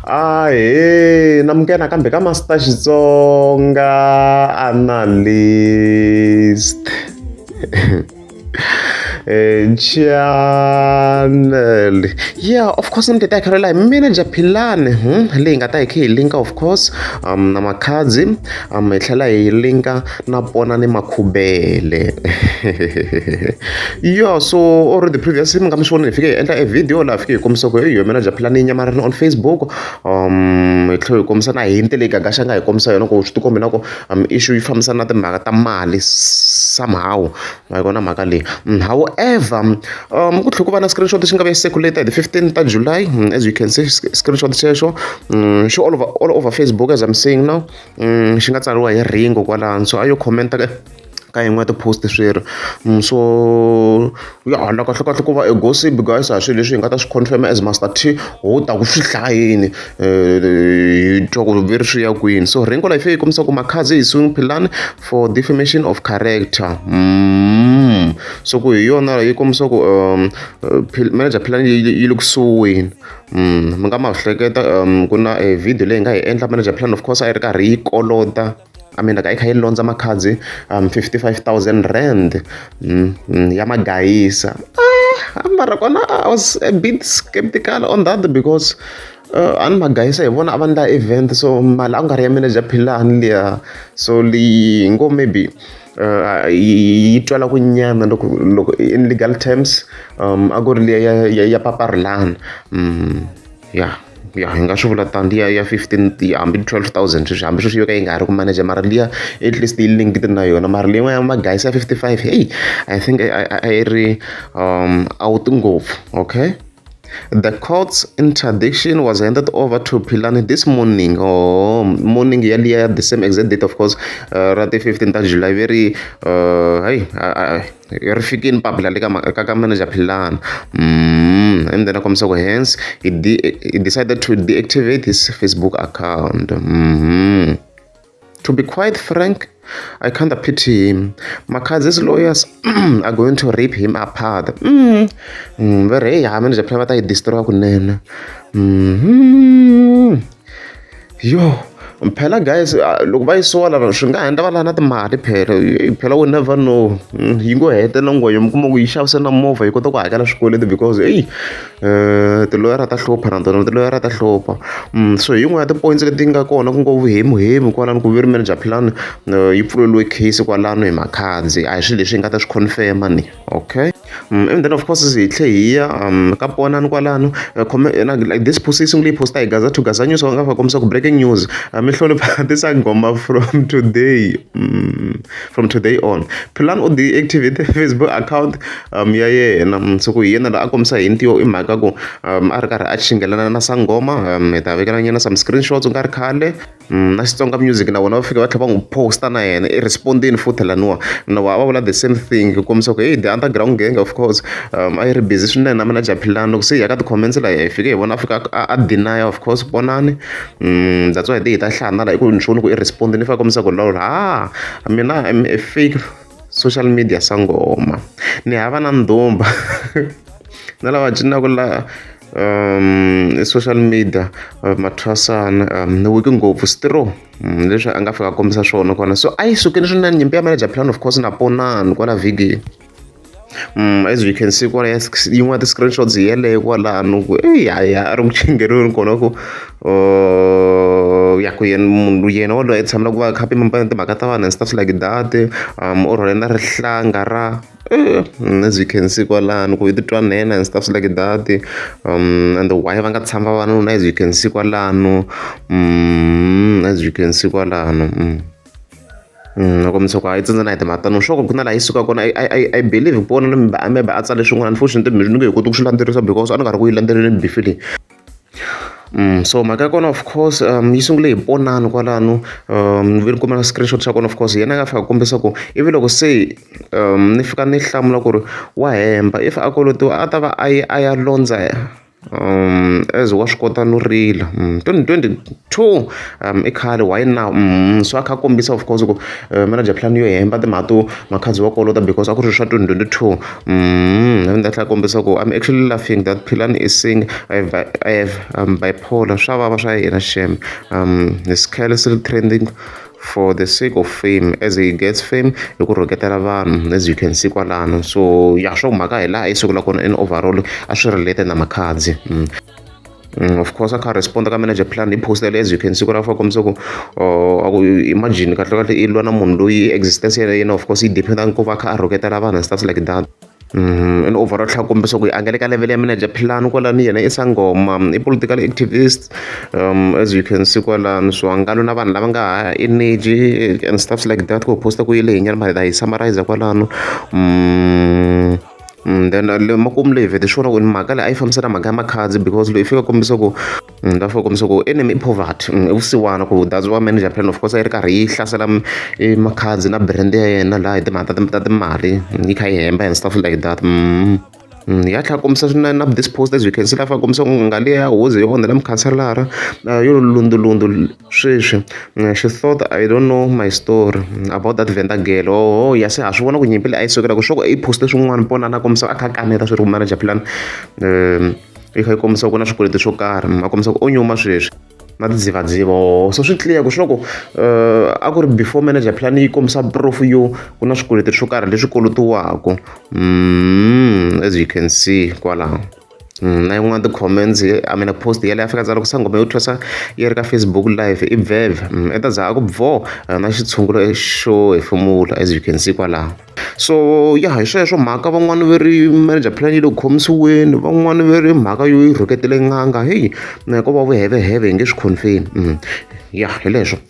Ahee namukela nakambe ka Master Xitsonga Analyst channel. Yeah, of course ni ta khalela hi manager Philani leyi nga ta hi kha hi linka of course na Makhadzi hi tlhela hi linka na Ponani Makhubele. Yeah, so already previously mi nga mi swi vona hi fike hi endla e video laha fike hi kombisa ku hey manager Philani yi nyamarile on Facebook hi tlhela hi kombisa na hint leyi Gagash a nga hi kombisa yona ku swi tikombi na ku issue yi fambisana na timhaka ta mali somehow ma yi vona mhaka leyi. However ku tlhela ku va na screenshot xi nga ve circulate hi ti 15 ta July as you can see screenshot xexo xi all over Facebook as I'm saying now xi nga tsariwa hi Ringo kwalano so a yo comment-a ka yin'we ya ti-post sweri so ya hala kahle kahle ku va e gossip guys a swilo leswi hi nga ta swi confirm as Master T ho ta ku swi hlayeni hi twa ku ve ri swi ya kwini so Ringo la yi fike yi kombisa ku Makhadzi is suing Philani for defamation of character so ku hi yona yi kombisa ku manager Philani yi le ku suweni mi nga ma hleketa ku na e video leyi nga yi endla manager Philani of course a yi ri karhi yi kolota I mean like a yi kha yi londza Makhadzi 55,000 rand ya magayisa mara kona I was a bit skeptical on that because a ni magayisa hi vona a va endla event so mali a ku nga ri ya manager Philani liya so leyi ngo maybe yi twala ku nyana loko loko in legal terms a ku ri liya ya Paparulana ya ya hi nga swi vula tani liya ya 15 hambi 12,000 sweswi hambi sweswi yo ka yi nga ha ri ku manager mara liya at least yi linked na yona mara leyin'wana ya magayisa ya 55 hey I think a yi ri out ngopfu okay. The court's interdiction was handed over to Philani this morning. Oh, morning ya the same exact date of course, ra ti 15 ta July very hey ri fikini papila le ka manager Philani. And then a kombisa ku hence he decided to deactivate his Facebook account. To be quite frank, I can't pity him. Makhadzi's lawyers are going to rip him apart. Va ri hey ha manager Philani va ta yi destroy kunene. Yo phela guys loko va yi sola swi nga endla va lava na timali phela phela we never know yi ngo heta na nghoyo mi kuma ku yi xavise na movha yi kota ku hakela swikweleti because eyi tiloyara ta hlupha na tona tiloyara ta hlupha so hi yin'wana ya ti-points leti nga kona ku ngo vuhemuhemu kwalano ku ve ri manager Philani yi pfuleriwe case kwalano hi Makhadzi a hi swilo leswi hi nga ta swi confirm-a ni okay. And then of course hi tlhe hi ya ka Ponani kwalano like this post yi sungule yi posta hi Gaza to Gaza News va nga va kombisa ku breaking news mi hlonipha tisangoma from today from today on Philani u deactivate Facebook account ya yena so ku hi yena la a kombisa hi ntiyo i mhaka ku a ri karhi a chingelana na sangoma hi ta vekela nyana some screenshots ku nga ri khale na Xitsonga music na vona va fika va tlhela va n'wi posta na yena i respondini futhi laniwa na va vula the same thing ku kombisa ku hey the underground gang of course a yi ri busy swinene na manager Philani loko se hi ya ka ti-comments la hi fike hi vona a fika a deny of course Ponani that's why hi ta hlaya na la hi ku ni swi voni ku i respondini i fika kombisa ku lol ha mina I'm a fake social media sangoma ni hava na ndhumba na lava cinaka la social media mathwasana ni weak ngopfu straw leswi a nga fika a kombisa swona kona so a yi sukile swinene nyimpi ya manager Philani of course na Ponani kwala vhikini as you can see kwala yin'wana ya ti-screenshots hi yeleyo kwalano ku eyi ya a ri ku chingeriweni kona ku ya ku yena munhu yena waloye i tshamela ku va kha pima timhaka ta vanhu and stuff like that u rhwale na rihlanga ra as you can see kwalano ku i titwa nhenha and stuff like that and why va nga tshama vavanuna as you can see kwalano as you can see kwalano kombisa ku hayi tsandza na hi timhaka ta no sure ku na laha yi suka kona I believe pona maybe a tsale swin'wana unfortunately ni nge he koti ku swi landzelerisa because a ni nga ri ku yi landzeleleni beef leyi so mhaka ya kona of course yi sungule hi Ponani kwalano vi ni kuma na screenshot xa kona of course yena a nga fika a kombisa ku ivi loko se ni fika ni hlamula ku ri wa hemba if a kolotiwa a ta va a ye a ya londza As wa swi kota no rila 2022 i khale why now so a kha a kombisa of course ku manager plan yo hemba timhaka to Makhadzi wa kolota because a ku ri swa 2022 and a tlhela a kombisa ku I'm actually laughing that Philani is saying I have bipolar swa vava swa yena shem his carelessly trending for the sake of fame as he gets fame hi ku rhuketela vanhu as you can see kwalano so ya swo mhaka hi laha yi sukela kona in overall a swi relate na Makhadzi. Of course a kha respond ka manager plan hi post as you can see kwalaho fa kombisa ku a ku imagine kahle kahle i lwa na munhu loyi existence ya yena of course yi depend ku va a kha a rhuketela vanhu and stuff like that. And overall tlhela kombisa ku a nga le ka level ya manager plan kwalano yena i sangoma i political activist as you can see kwalano so a nga lwi na vanhu lava nga high energy and stuff like that ku posta ku yi lehinyana mara hi ta yi summarize kwalano. Then le makumu leyi vhete swi vona ku mhaka leyi a yi fambisana mhaka ya Makhadzi because loyi i fika kombisa ku ta fika kombisa ku enemy i poverty i vusiwana ku that's why manager plan of course a yi ri karhi yi hlasela Makhadzi na brand ya yena laha hi timhaka ta timali yi kha yi hemba and stuff like that. Ya tlhela kombisa swinene na this post as you can see laha fika kombisa ku nga liya ya hozi yo onhela mukhanselara yo lundulundu sweswi she thought I don't know my story about that Venda girl. Oh ya se ha swi vona ku nyimpi leyi a yi sukela ku swa ku i poste swin'wana ponana a kombisa a kha a kaneta swi ri ku manager plan yi kha yi kombisa ku na swikweleti swo karhi a kombisa ku o nyuma sweswi na tidzivadziva so swi clear ku swi loko a ku ri before manager plan yi kombisa proof yo ku na swikweleti swo karhi leswi kolotiwaka as you can see kwalaho. Na yin'wana ti-comments I mean post ya le Afrika-Dzonga loko sangoma yo thwasa yi ri ka Facebook live i bveve i ta za a ku bvo na xitshungulo xo hefemula as you can see kwalaho. So ya hi sweswo mhaka van'wani va ri manager plan yi le ku khomisiweni van'wani va ri mhaka yo yi rhuketele n'anga heyi ko va vuheveheve hi nge swi confirm ya hi leswo.